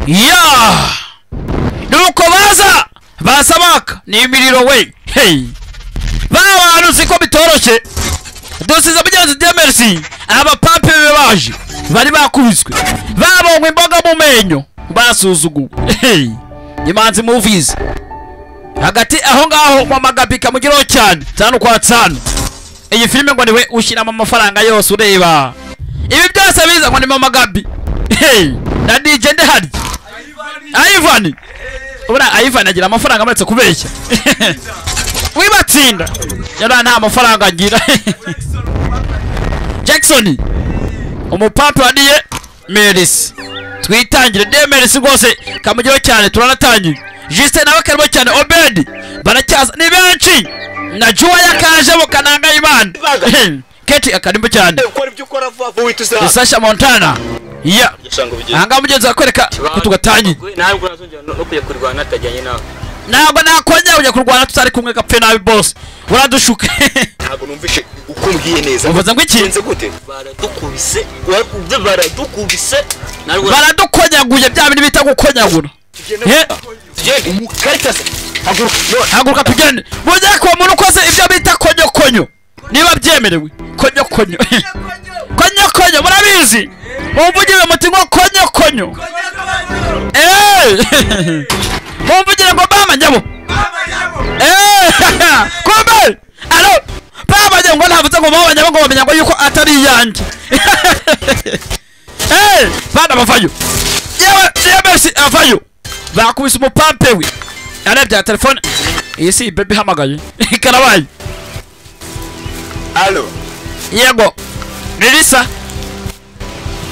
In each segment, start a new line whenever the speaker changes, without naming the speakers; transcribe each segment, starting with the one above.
Ya nuko baza basabaka ni imiriro we. Hey, babantu siko bitoroshye. Dusize mugenzi Demersi abapape be baje bari bakubiswe babonywe imboga mu menyo basuzuguwe. Hey, Imanzi Movies hagati aho ngaho mama Gabi kamugiraho cyane 5 kwa 5. Iyi filime ngo niwe ushyiramo amafaranga yose ureba ibi byose biza ngo ni mama Gabi. Hey, na DJ ndehari Ivan ubura Ivan agira amafaranga amaretse kubeshya wibatsinda yara nta mafaranga agira. Jackson umupapa wa diye Merisi twitangire de Merisi rwose kamugiraho cyane turanatangiye. Justin nawe karimo cyane Obedi baracyaza ni benshi na Jua yakaje mu kananga Imana. Keti akarimbo cyane Sasha Montana ya ahanga mugenzi akwereka ko tugatangiye.
Ntabwo nazongera no kujya kurwana atajyanye nawe.
Ntabwo nakongera kujya kurwana tutari kumwe gapfe nabi boss uradushuka.
Ntabwo numvishe uko mbwiye neza.
Uvuze ngo iki?
Nze gute?
Baradukubise baradukubise
baradukonyaguye bya bintu bita gukonyagura. Haguruka tugende. Mujye ko umuntu ukoze ibyo bita konyokonyo niba byemerewe konyokonyo konyokonyo murabizi mumvugire muti ngo konyokonyo. Eh, mumvugire ngo mama nyabo. Eh, kumbe alo baba nyabo ngo ntavuze ngo mama nyabo ngo bamenya ngo yuko atari yanjye. Eh, bana bavayo. Yewe Demersi avayo bakubise umupampe we arebye telefone iyi si baby hamagaye karabaye.
Allo
yego Lisa.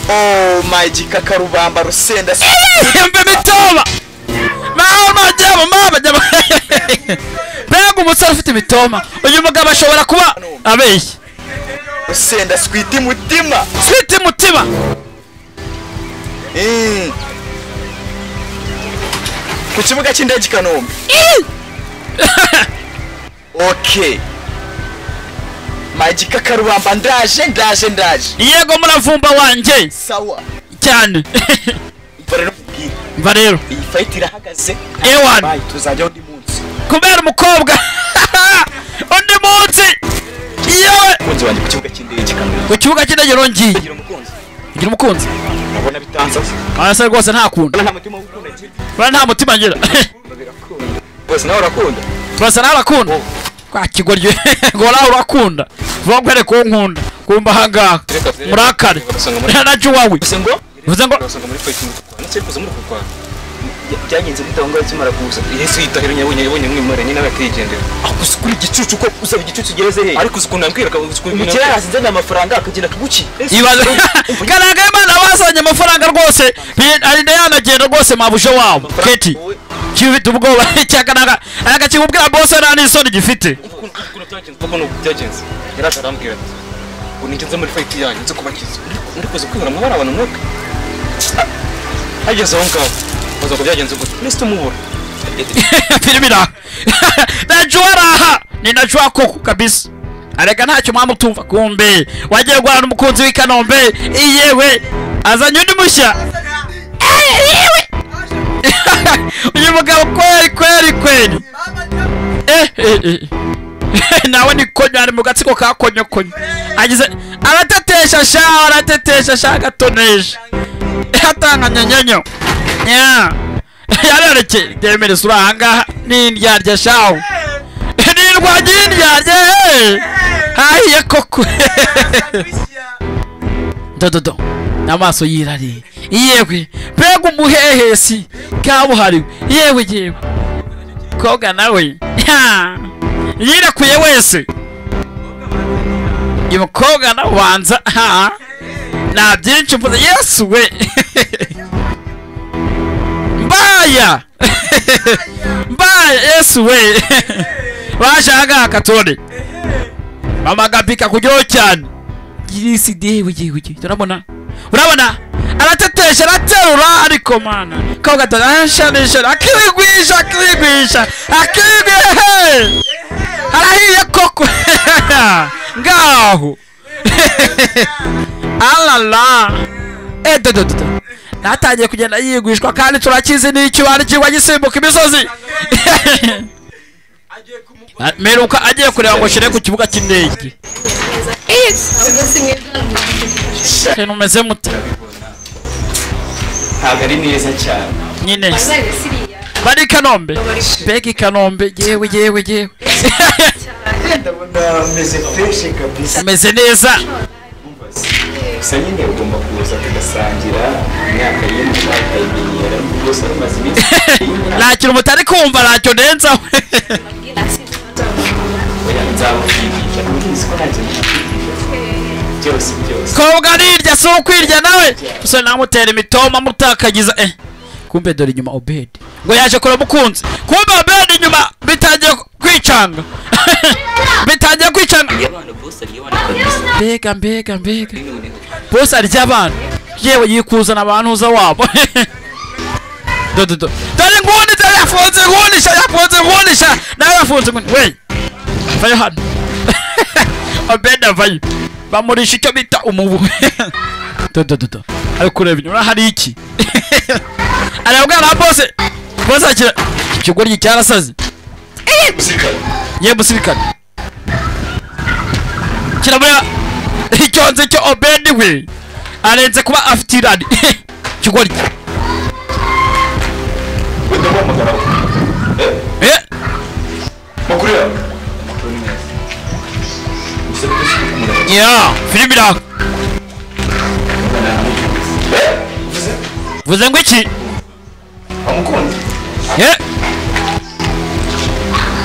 Oh my gikakarubamba rusenda
mbe mitoma mama jabo mama jabo. Mbega umusore ufite imitoma uyu mugabo ashobora kuba abeshye.
Rusenda sweet mutima
sweet mutima.
Ku kibuga cy'indege Kanombe. Okay. Magic Karubamba ndaje ndaje ndaje.
Yego muravumba wanje.
Sawa.
Cyane. Mva rero.
Iyi fight irahagaze.
Ewan.
Tuzajya undi munsi.
Kubera umukobwa. Undi munsi. Yewe.
Umukunzi wanjye ku kibuga cy'indege Kanombe.
Ku kibuga cy'indege rongiye.
Gira umukunzi.
Gira umukunzi.
Ubona bitanze.
Asa rwose nta kunda.
Nta mutima w'ukunda ngira.
Bana nta mutima ngira.
Bose nawe urakunda.
Bose nawe urakunda. Kwa kigoryo ngo nawe urakunda. Vuga ngwere ko nkunda. Kumba hanga. Murakare. Na Juwawe. Uvuze ngo
muri fight muri kurwana. Ndetse kuza muri kurwana.
Byagenze gute aho ngaho kimara kuza?
Yesu yitahira nyabonye yabonye mwimare nyine akigendera.
Akuze kuri igicucu ko usaba igicucu gereze he?
Ariko ukuntu ambwira ukuntu
umukire yasinze n'amafaranga akagenda kuguki.
Ibaze Karaga Imana bazanye amafaranga rwose arinda yanagenda rwose mabuje wabo. Keti kibita ubwoba cyakanaga agakibubwira boss nta n'isoni gifite.
Ukuntu byagenze ukuntu byagenze. Yaraje arambwira ati ngo ningenze muri fight yanyu nze kubakiza. Ndi kuza kwibura mwabara abantu mwuka. Ageze aho ngaho baza ko byagenze gute nese tumubura
filimi najua raha ni najua koko kabisa areka ntacyo mwamutumva kumbe wagiye guhana n'umukunzi w'i Kanombe iyewe azanye undi mushya. Yewe uyu mugabo kweri kweri kweri. Eh nawe ni konyo ari mu gatsiko ka konyo konyo agize aratetesha sha aratetesha sha gatonesha atanga nyanyanyo nya yarareke demere sura ahangaha ni indyarya shawo ni ndwaje indyarya hahiye koko dododo n'amaso yirari yewe mbega umuhehesi kabuhariwe yewe yewe koga nawe yirakuye wese uyu mukobwa nawe ubanza nta byinshi mvuze Yesu we mbaya mbaya Yesu we bashaka katone mama Gabika kujyo cyane girisi dewe yewe turabona urabona aratetesha araterura ariko mana koga tashanisha akigwisha akigwisha akigwe arahiye koko ngaho alala edododo Natangiye kugenda yigwishwa kandi turakizi n'ikibari kigwa gisimbuka imisozi. Meruka agiye kureba ngo shire ku kibuga cy'indege. Numeze mute?
Ntabwo ari neza cyane.
Nyine. Bari Kanombe. Mbega Kanombe yewe yewe yewe.
Ndabona meze fresh kabisa.
Meze neza.
Gusa nyine ugomba kuza tugasangira imyaka y'imyaka ikayimenyera rwose umaze iminsi.
Nta kintu mutari kumva ntacyo ndenzaho. Kobwa nirya si ukwirya nawe. Gusa namutera imitoma mutakagiza Kumbe dore inyuma Obed ngo yaje kure mukunzi. Kumbe Obed inyuma bitangiye kwicanga. Bitangiye kwicanga. Mbega mbega mbega. Boss arya abantu. Yewe yikuzana abantu uza wabo. Do do do. Dore nguni dore yafunze nguni sha yafunze nguni sha. Nawe yafunze nguni. We. Vayo hano. Obed avayo. Bamurisha icyo bita umubu. Do do do do. Ari kureba inyuma hari iki? Arabwa na boss. Boss akira ikigoryi cyarasaze. Ye musirikare. Kirabura icyonze cyo Obed we. Arenze kuba afite irari. Kigoryi. Ya, filimi da. Vuze ngo iki?
Amukunzi.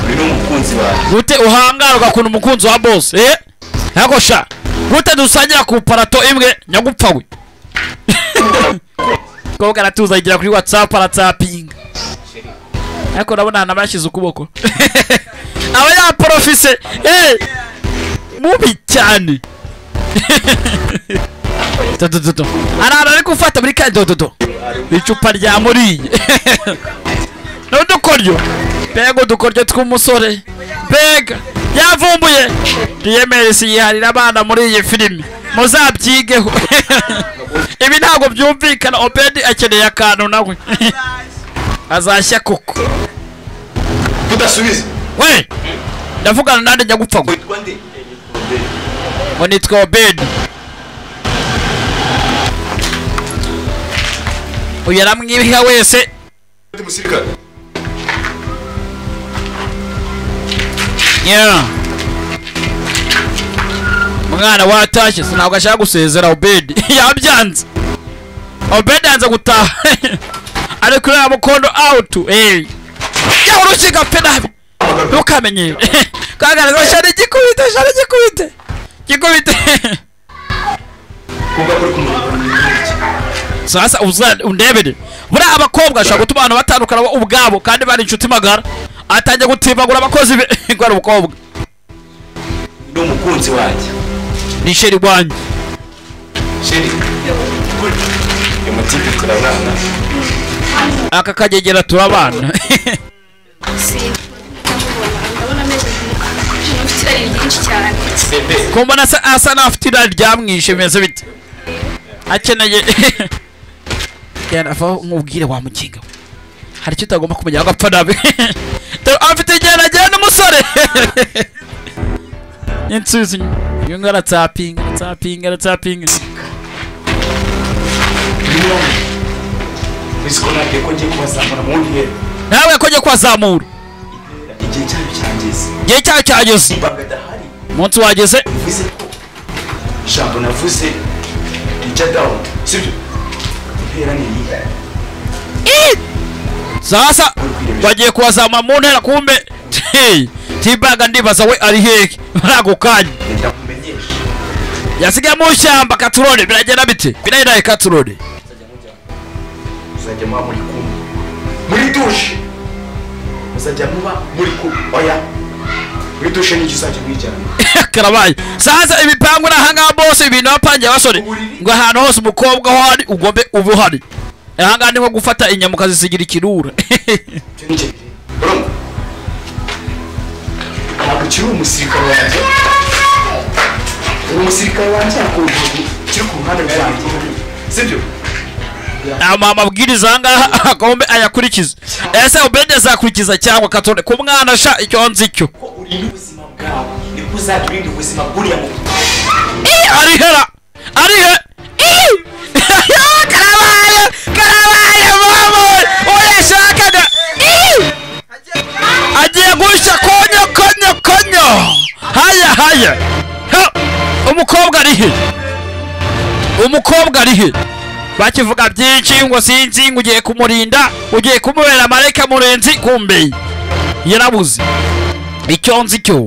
Uri n'umukunzi wawe.
Gute uhangara ugakunda umukunzi wa boss? Ntabwo sha. Gute dusangira ku parato imwe nyagupfa we. Koga aratuza igira kuri WhatsApp aratsapinga. Ariko ndabona nabashize ukuboko. Aba ya profise. Mubi cyane. Dodo. Arara ari gufata muri ka dodo. Icupa rya muriye. N'udukoryo. Mbega udukoryo tw'umusore. Mbega yavumbuye. DMS yiharira abana muri iyi filimi. Muzabyigeho. Ibi ntabwo byumvikana. Obed akeneye akantu nawe. Azashya koko.
Udasubiza.
We. Ndavugana nande njya gupfa ngo. Ngo nitwa Obed. Uyu yaramwibiha wese. Yeah. Mwana watashye ntabwo ashaka gusezera Obed. Yabyanze. Obed yanze gutaha. Ari kuri mukondo out. Ya urushiga pe nabi. Ntukamenye. Kagaragaza shari gikubite shari gikubite. Gikubite. Sasa undebere. Buri abakobwa ashaka gutuma abantu batandukana ubwabo kandi bari inshuti magara. Atangiye gutibagura abakozi be ngo ari umukobwa.
Ndi umukunzi wanjye.
Ni sheri wanjye.
Sheri. Emutipe turabana.
Aka kagegera turabana. Ko mbona asa n'afite irari ryamwishe bimeze bite? Akeneye genda ava umubwire wa mukinga. Hari icyo utagomba kumenya agapfa nabi. Afite igenda agenda umusore. Insuzi uyu ngara tsapinga tsapinga tsapinga. Nawe ko ngiye kubazamura.
Igihe cyayo cyageze.
Igihe cyayo cyageze. Umunsi wageze.
Ijambo navuze rijya down. Sibyo? Intera ni iyi.
Sasa bagiye kubazamura mu ntera kumbe. Tibaga ndibaza we ari hehe muri ako kanya. Yasigaye mu shyamba katurore biragenda bite? Birahiraye katurore.
Muzajya muba muri kumwe. Muri dushe. Muzajya muba muri kumwe. Oya. Muri dushe n'icyo uzajya mwijyana.
Karabaye. Sasa ibipangu n'ahangaha bose ibintu bapangiye abasore. Ngo ahantu hose umukobwa aho ari ugombe uba uhari. Ahangaha ni nko gufata inyama ukazisigira ikirura.
Ntabwo ukiri umusirikare wanjye. Uri umusirikare wanjye ariko ukiri ku ruhande rwanjye. Sibyo?
Amabwiriza ahangaha agombe ayakurikiza. Ese Obedi azakurikiza cyangwa katone ku mwana sha icyo nzi cyo.
Ko urinda ubuzima bwawe niko uzajya urinda ubuzima bw'uriya muntu.
Arihera arihe. Karabaye karabaye mama uyashakaga agiye gushya konyo konyo konyo. Haya haya. Umukobwa arihe? Umukobwa arihe? Bakivuga byinshi ngo sinzi ngo ugiye kumurinda ugiye kumubera marayika murenzi, kumbe yarabuze. Icyo nzi cyo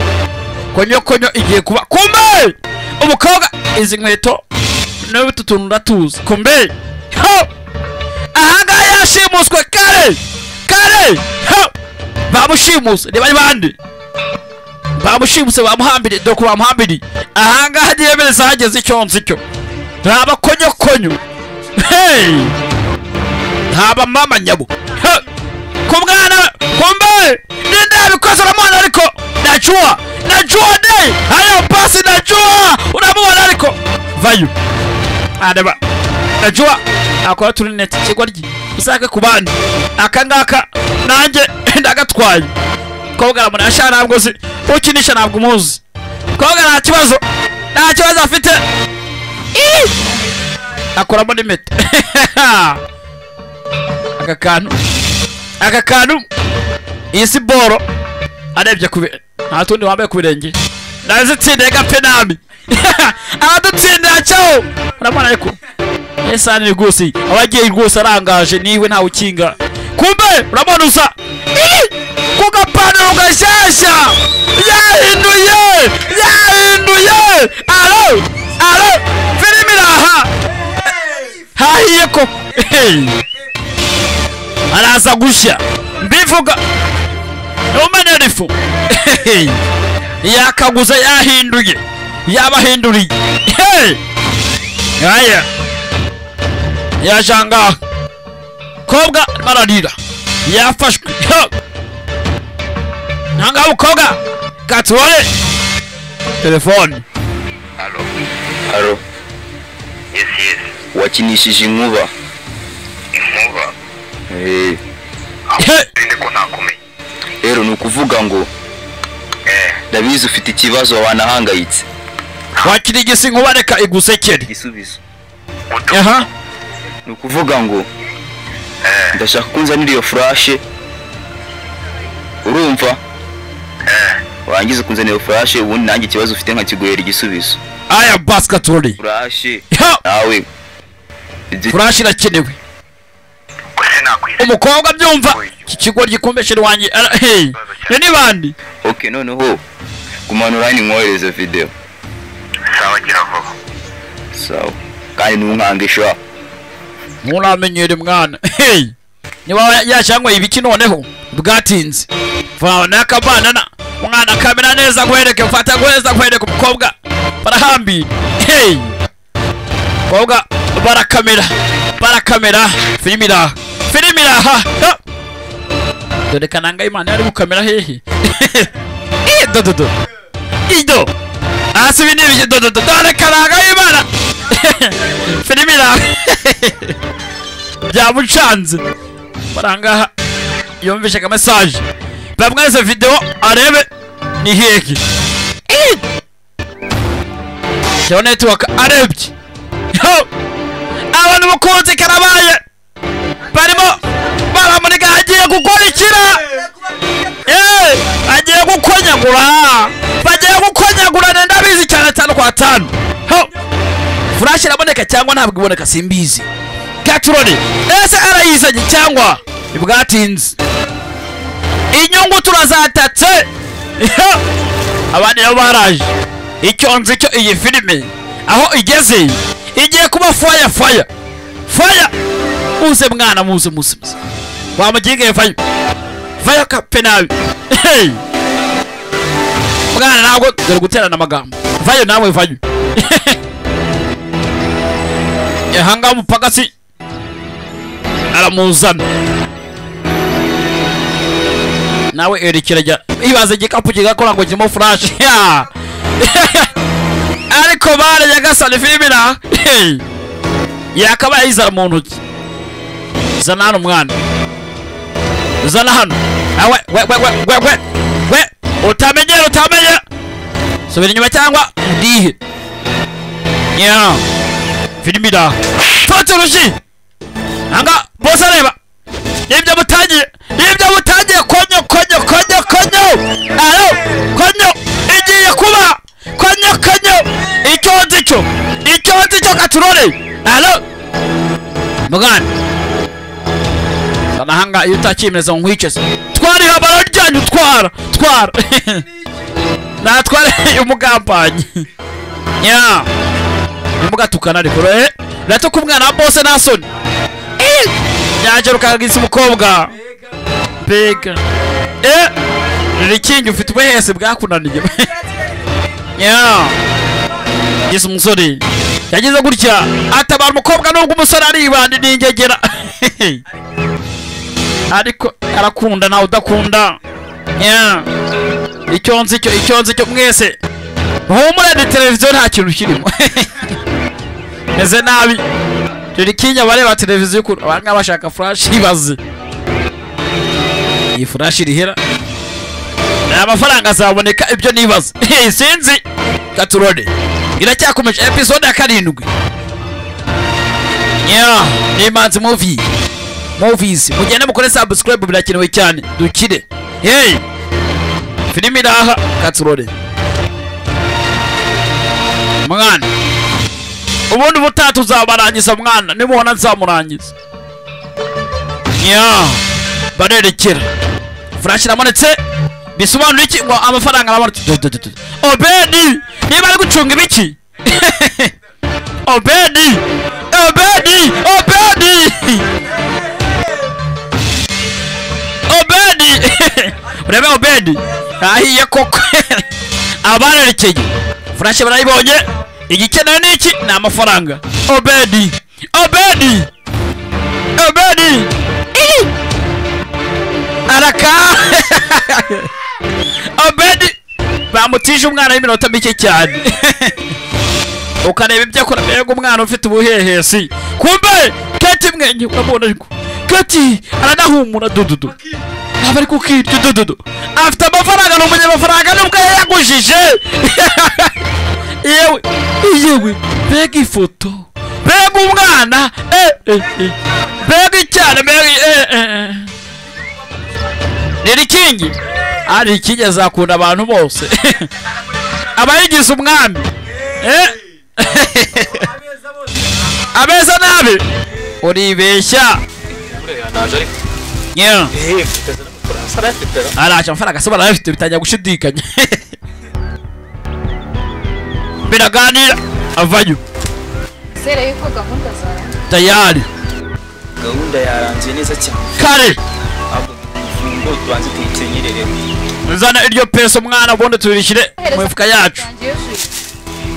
konyo konyo igiye kuba. Kumbe umukobwa izi nkweto n'utu tuntu ndatuzi. Kumbe ahangaha yashimuswe kare kare. Bamushimuse ni bari bande bamushimuse bamuhambiriye dore ko bamuhambiriye ahangaha agiye hageze icyo nzi cyo ntaba konyo konyo. Hey! Ntaba mama nyabo. Ku mwana kumbe ninde yabikoze uramubona ariko najua najua de hayo pasi najua uramubona ariko vayo areba najua akora turi net kigwa ryi usake ku bandi aka ngaka nanjye ndagatwaye. Kobwa aramuna ashara ntabwo si ukinisha ntabwo umuzi. Kobwa nta kibazo nta kibazo afite. Akoramo n'impeta. Aka kantu iyi si boro arebye ku nta tundi wambaye ku birenge nazitsindiye gapfe nabi aradutsindiye cyaho uramubona ariko esani rwose abagiye rwose arangaje niwe ntawe ukinga. Kumbe urabona usa ku gapantaro gashyashya yahinduye yahinduye. Alo alo filimi iraha hahiye ko araza gushya mbivuga umanerifu yakaguze yahinduye yabahinduriye. Haya yajanga kobwa mararira yafashwe nanga ukobwa katware telefone.
Alo alo. Yes yes. Wakinishije inkuba. Inkuba. Eh. Ndiko nakomeye. Rero nukuvuga ngo ndabizi ufite ikibazo wanahangayitse.
Wakirigise inkuba reka igusekere.
Igisubizo. Aha. Nukuvuga ngo ndashaka kunzanira iyo flash. Urumva? Warangiza kunzanira iyo flash ubundi nanjye ikibazo ufite nkakiguhera igisubizo.
Aya basketball.
Flash. Nawe.
Flash irakenewe. Umukobwa byumva iki kigo gikombeshere wanjye. Hey. Ni bandi.
Okay noneho kumanura ni nkohereze video. Sawa gira vuba. Sawa. Kandi ntunkangisha.
Nturamenyere mwana. Hey. Niba yashangwe ibiki noneho bwatinze. Vaho nakabanana mwana kamera neza nkwereke mfata neza nkwereke umukobwa barahambi. Hey. Kobwa barakamera barakamera filimi iraha. Dore kananga Imana ari gukamera hehe. Do do do. Ido. Asi bini bije do do do. Dore kananga Imana. Filimi iraha. Byamucanze. Barangaha yumvishe ka message. Bamwese video arebe ni heki. Cyo network arebye. Abantu mukunzi karabaye. Barimo baramuniga agiye gukora ikira. Agiye gukonyagura. Bagiye gukonyagura ndabizi cyane 5 kwa 5. Flash iraboneka cyangwa ntabwo iboneka simbizi. Gaturone ese arayizanye cyangwa ibwatinze. Inyungu turazatatse. Abandi nabo baraje. Icyo nzi cyo iyi filime aho igeze igiye kuba fire fire fire. Uze mwana muze muze wamuginge fire fire kapenabi. Hey mwana ntabwo dore guterana amagambo. Vayo nawe vayo. Yahanga umupagasi aramuzana nawe erekera ibaze igikapu kigakora ngo kirimo flash. Ariko bare nyagasani filimi na yakabaye yizara mu ntoki. Zana hano mwana, zana hano. Awe we we we we we we, utamenyera utamenyera, subira inyuma cyangwa ndihe. Nya filimi da fata urushi anga bose areba ibyo mutangiye, ibyo mutangiye. Konyo konyo konyo konyo, alo konyo igiye kuba konyo konyo. Icyo nzi cyo, icyo nzi cyo, katurore. Alo mugana sanahanga, iyo utakimeza ngo nkwice se. Twara ihabara ryanyu, twara twara, natware umugambanyi. Nya ntimugatukana ariko ratuka umwana wa bose nta soni. Nyagera ukagisa umukobwa mbega rikingi ufite ubuhese bwakunaniye. Nya gisa umusore yagize gutya atabara umukobwa, nubwo umusore aribandi n'ingegera, ariko arakunda nawe udakunda. Nya icyo nzi cyo, icyo nzi cyo, mwese muhumure, ni televiziyo nta kintu kirimo. Meze nabi turi kinya bareba televiziyo ukuntu abanga bashaka flash. Ibaze iyi flash irihera, aya mafaranga azaboneka? Ibyo nibaza sinzi. Katurode iracyakomeje, episode ya 7. Yeah, ni Imanzi Movie Movies. Mugende mukore subscribe, birakenewe cyane dukire. Hey, filimi iraha. Katurode mwana, ubundi ubutaha uzabarangiza mwana, nimubona nzamurangiza. Yeah, barerekera flash irabonetse, bisobanura iki? Ngo amafaranga arabonetse. Do, do, do, do. Obedi niba ari gucunga ibiki? Obedi, Obedi, Obedi, Obedi, urebe Obedi ahiye koko. Abarerekeye flash barayibonye, igikenewe ni iki? Ni amafaranga. Obedi, Obedi, Obedi. Ih! Araka Obedi bamutije umwana w'iminota mike cyane, ukareba ibyo akora, mbega umwana ufite ubuhehesi. Kumbe Keti mwenye uramubona, ariko Keti aranahumura dududu, aba ari kukirya dududu. Afite amafaranga, ni umunyamafaranga nubwo yayagujije. Yewe yewe, mbega ifoto, mbega umwana, mbega icyana, mbega Nirikingi ari ikingi azakunda abantu bose, aba yigize umwami. Abeza nabi uribeshya.
Naje ariko.
Yeah.
Mfite n'amafaranga arayafite.
Araje amafaranga se barayafite, bitangira gushidikanya. Biraganira avayo.
Sere yuko gahunda zarangiye.
Tayari.
Gahunda yarangiye neza cyane.
Kare.
Ahubwo ngo tubanze tuyikenyerere.
Zana iryo peso mwana, ubundi turishyire mu mifuka yacu.
Yanjye yuzuye.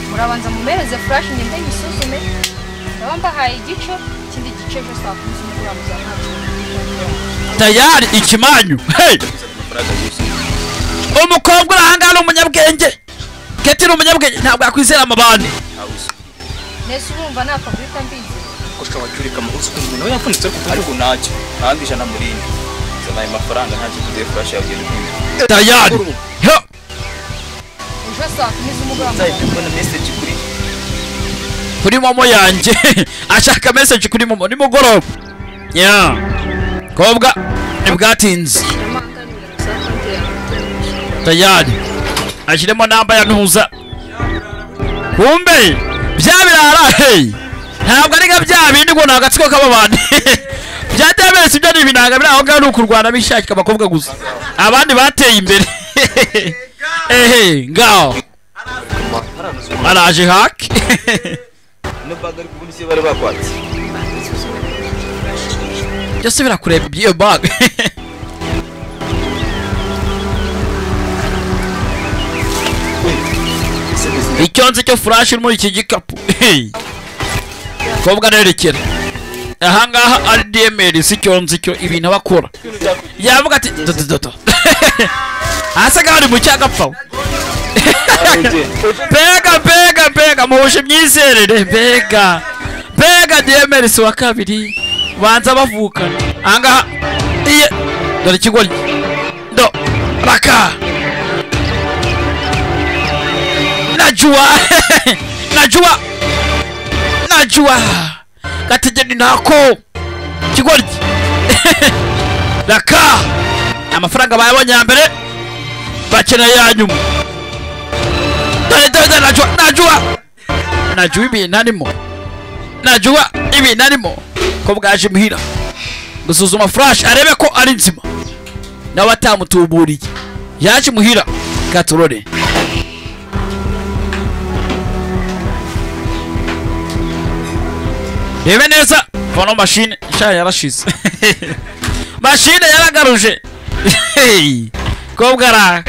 Murabanza mumereze flash ngende nyisuzume. Ndaba mbahaye igice, ikindi gice ejo saa 10 z'umugoroba muzamwakira.
Tayari ikimanyu. Hey!
Amafaranga yuzuye.
Umukobwa uri ahangaha ni umunyabwenge. Keti ni umunyabwenge, ntabwo yakwizera amabandi.
Nese urumva napfa guhita mbizi.
Ko shaka wacyurika mu uzi ukuntu nawe yapfunitse ariko
Ariko ntacyo. Ntabwo 100 muri ine. Zana ayo mafaranga ntacyo tugiye flash yawe ugende kwiga.
Tayari. Yo!
Ejo saa 10 z'umugoroba
Nzahita mbona message kuri
Kuri momo yanjye. Ashaka message kuri momo nimugoroba. Yeah. Kobwa ntibwatinze.
muzamwakira. Nimero za konti yawe.
Tayari. Ashyiremo namba ya ntuza. Kumbe bya birara, hey. Ntabwo ari nka bya bindi ngo ni agatsiko k'ababandi. Bya DMS ibyo ni ibinanga biri aho ngaho, ni ukurwana bishakika abakobwa gusa. Abandi bateye imbere. Ehe, ngaho. Araje haki.
No bag ariko ubundi se bari bakwatse.
Byose birakureba iby'iyo bag. Icyo nzi cyo, flash iri muri iki gikapu. Hey. Kobwa nerekera ahangaha ari DML, si cyo nzi cyo ibintu abakora yavuga ati dodo dodo hasi ngaho ari mu cyagapfa. Mbega mbega mbega, muhuje imyizerere, mbega mbega DML si wa kabiri. Banza bavukana. Ahangaha iye dore ikigoryi. Do raka. Najua. Najua. Najua. Gategeni nako. Kigoryi. Raka. Amafaranga bayabonye ya mbere bakeneye ya nyuma. Dore dore najua najua. Najua ibintu arimo. Najua ibintu arimo. Ko bwaje muhira gusuzuma flash arebe ko ari nzima. Nawe atamutuburiye. Yaje muhira katurore. Rebe neza vono machine sha yarashize. Machine yaragaruje. Kobwara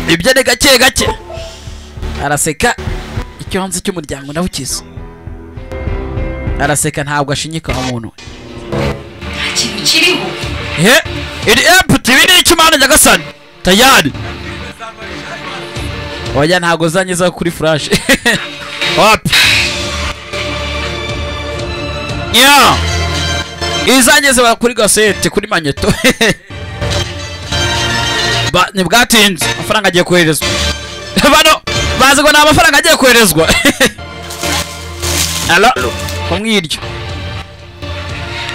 ibyo ni gake gake. Araseka icyo hanze cy'umuryango nawe ukize. Araseka ntabwo ashinyika umuntu.
Nta kiriho.
He, iri empty biri ikimana nyagasani. Tayari. Oya ntago zanyeza kuri flash. Wapi? Yeah. Izanyeze kuri gasete kuri manyeto. Ba ni bwatinze amafaranga agiye koherezwa. Bano bazi ngo na amafaranga agiye koherezwa. Allo kumwiryo.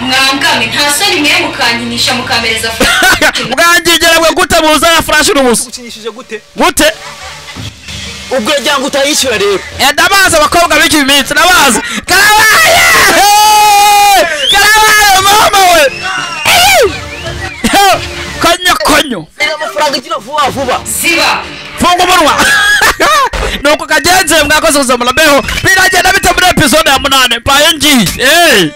Mwangame nta soni mwe mukankinisha mukamereza flash.
Mwangigera mwe gute muza ya flash n'ubusa.
Ukinishije gute?
Gute?
Ubwo cyangwa utayishyura rero.
Ndabaza abakobwa b'iki minsi ndabaza. Karabaye! Karabaye mama we. Konyo konyo.
Amafaranga igira vuba vuba.
Ziba.
Funga umunwa. Nuko kagenze mwakoze kuzamura beho. Biragenda bite muri episode ya 8. Mbaye ngiye. Eh.